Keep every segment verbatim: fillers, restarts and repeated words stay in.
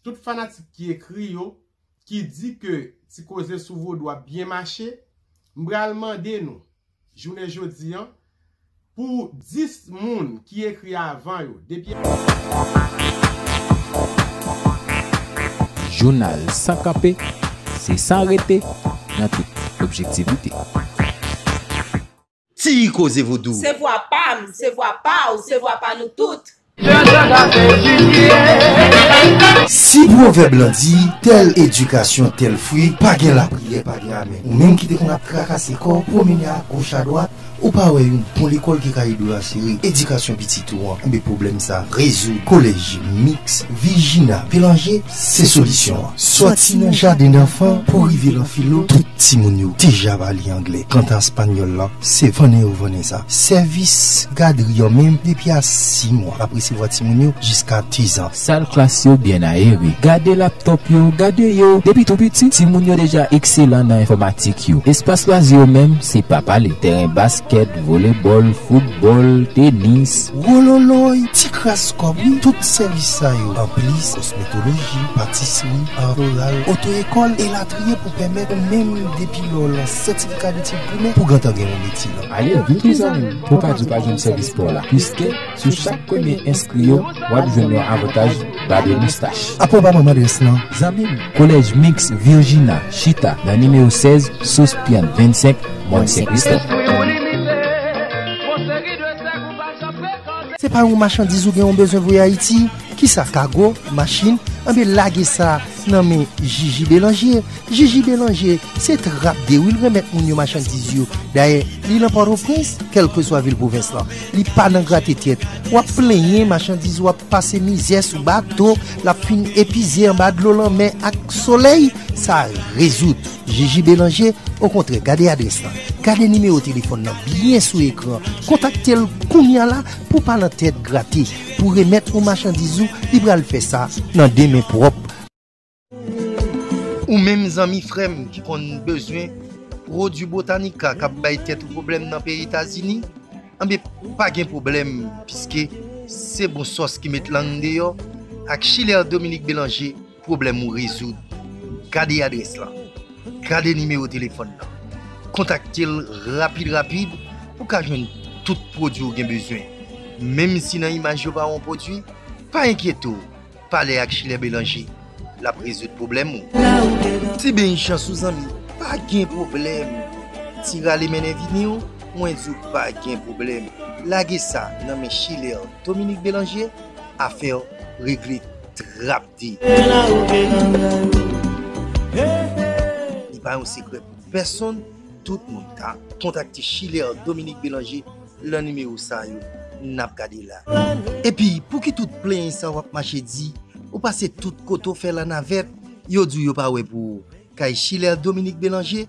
tout fanatik ki ekri yo, ki di ke Ti Koze sou Vodou ap byen mache, m pral mande nou, jounen jodi an, pou dis moun ki ekri avan yo, depi Jounal san kanpe, se san rete, nan tout objektivite. Ti Koze Vodou. Se vwa pa m, se vwa pa w, se vwa pa nou tout. Si pwovèb lan di, tèl edikasyon, tèl fwi, pa gen lapriyè, pa gen amèn. Ou menm ki te konn ap trakase kò w, pwomennen agoch adwat, ou pa wè yon bon lekòl ki ka ede w asire edikasyon pitit ou an, enben pwoblèm sa rezoud. Kolèj Miks Virginia Bélanger se solisyon an. Sòti nan jaden danfan pou rive lan filo, tout timoun yo deja pale anglè. Kanta espanyòl la, se vannen yo vannen sa. Sèvis gadri an menm, depi a sis mwa, l ap resevwa timoun yo jiska dizan. Sal klas yo byen ayere. Gade laptòp yo, gade yo. Depi tou piti, timoun yo deja ekselan nan enfòmatik yo. Espas lwazi yo menm, se pa pale. Tèren baskèt, volebòl, foutbòl, tenis. Wololoy, ti kras kòb, wi. Tout sèvis sa yo, anplis kosmetoloji, patisri, art floral, oto-ekòl, elatriye, pou pèmèt ou menm, depi lè w lan sètifika detid primè, pou gentan gen yon metye lan. Ale, vin tou zanmi m, pou w pa di w pa jwenn sèvis pa w la. Piske, sou chak premye enskri yo, w ap jwenn yon avantaj bab e moustach. Apa w pa ban m adrès lan? Zanmi m, Kolèj Miks Virginia chita nan nimewo sèz, Sauce Pian vennsenk, Mòn Sen Kristòf. Se pa yon machandiz ou gen yon bezwen voye Ayiti? Kisa, kago, machin? Anben, lage sa nan men Jiji Belanje. Jiji Belanje, se trap de wi l remèt moun yo machandiz yo. Dayè, li nan Pòtoprens, kèlkeswa vil pwovens lan. Li pa nan grate tèt. W ap plenyen machandiz w ap pase mizè sou bato, l ap fin epize anba dlo lanmè ak solèy, sa rezoud. Jiji Belanje, okontrè, gade adrès lan. Gade nimewo telefòn nan byen sou ekran. Kontakte l kounye a la pou w pa nan tèt grate. Pou remèt ou machandiz ou, li pral fè sa nan de men pwòp. Ou menm zanmi frè m ki konn bezwen pwodui Botanica k ap bay tèt ou pwoblèm nan peyi Etazini, anben, pa gen pwoblèm, piske se bon sòs ki met lang deyò ak Chilè Dominique Bélanger, pwoblèm ou rezoud. Gade adrès lan. Gade nimewo telefòn nan. Kontakte l rapid rapid pou w ka jwenn tout pwodui ou gen bezwen. Menm si nan imaj yo pa wè yon pwodui, pa enkyete w. Pale ak Chilè Belanje, l ap rezoud pwoblèm ou. Ti beny chans ou zanmi, pa gen pwoblèm. Ti rale mennen vini w, mwen di w pa gen pwoblèm. Lage sa nan men Chilè Dominique Belanje, afè w regle trap de. Li pa yon sekrè pou pèsonn, tout moun ka kontakte Chilè Dominique Belanje lan nimewo sa yo n ap gade la. Epi, pouki tout plenyen sa w ap mache di, ou pase tout kote w fè lanavèt, yo di w yo pa wè pou ou? Kay Chilè Dominique Belanje,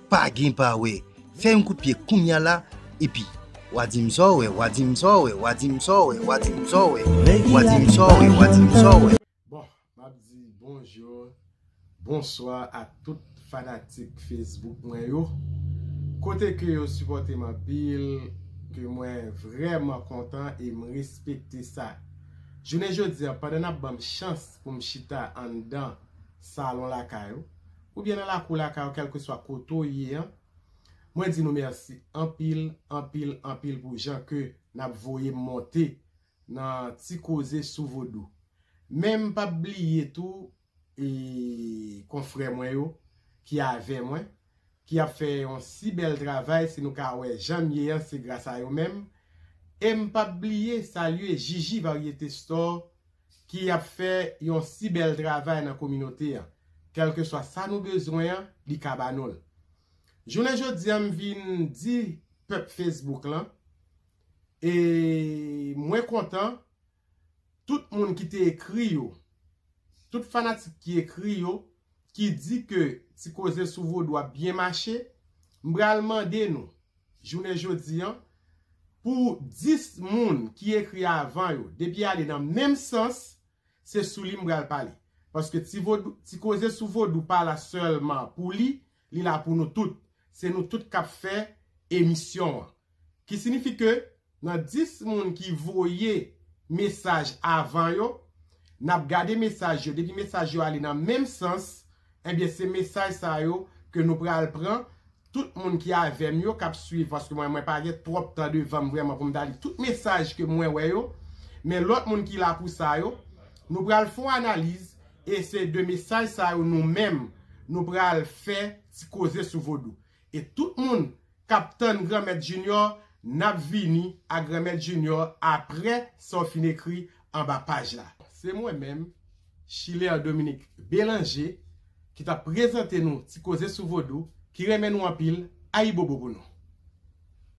pa gen pa wè. Fè yon kout pye kounye a la, epi, w a di m sa w wè, w a di m sa w wè, w a di m sa w wè, w a di m sa w wè, w a di m sa w wè, w a di m sa w wè. Bon, m ap di bonjou, bonswa a tout fanatik Facebook mwen yo. Kote ke yo sipòte m anpil, ke mwen vrèman kontan e m respekte sa. Jounen jodi a, pandan n ap ban m chans pou m chita anndan salon lakay ou, oubyen nan lakou lakay ou, kèlkeswa kote w ye an, mwen di nou mèsi anpil, anpil, anpil pou jan ke n ap voye m monte nan Ti Koze sou Vodou. Men m p ap bliye tou, e, konfrè mwen yo ki avè mwen, ki ap fè yon si bèl travay, si nou ka wè jan m ye an, se gras a yo menm. E m p ap bliye salye Jiji Varyete Store, ki ap fè yon si bèl travay nan kominote an. Kèlkeswa sa nou bezwen an, li ka ba nou l. Jounen jodi a, m vin di pèp Facebook lan, e mwen kontan, tout moun ki te ekri yo, tout fanatik ki ekri yo, ki di ke Ti Koze sou Vodou ap byen mache, m pral mande nou, jounen jodi an, pou dis moun ki ekri avan yo, depi ale nan menm sans, se sou li m pral pale. Paske Ti Vodou, Ti Koze sou Vodou pa la sèlman pou li, li la pou nou tout. Se nou tout k ap fè emisyon an. Ki siyifi ke nan dis moun ki voye mesaj avan yo, n ap gade mesaj yo. Depi mesaj yo ale nan menm sans, ebyen, se mesaj sa yo ke nou pral pran. Tout moun ki avè m yo k ap swiv, paske mwen, mwen pa gen twòp tan devan m vrèman pou m ta li tout mesaj ke mwen wè yo. Men lòt moun ki la pou sa yo, nou pral fè yon analiz, e se de mesaj sa yo nou menm, nou pral fè ti koze sou vodou. E tout moun k ap tann Granmèt Junior, n ap vini ak Granmèt Junior apre sa w fin ekri anba paj la. Se mwen menm, Chiler Dominique Bélanger, ki t ap prezante nou ti koze sou vodou, ki renmen nou anpil, ayibobo pou nou.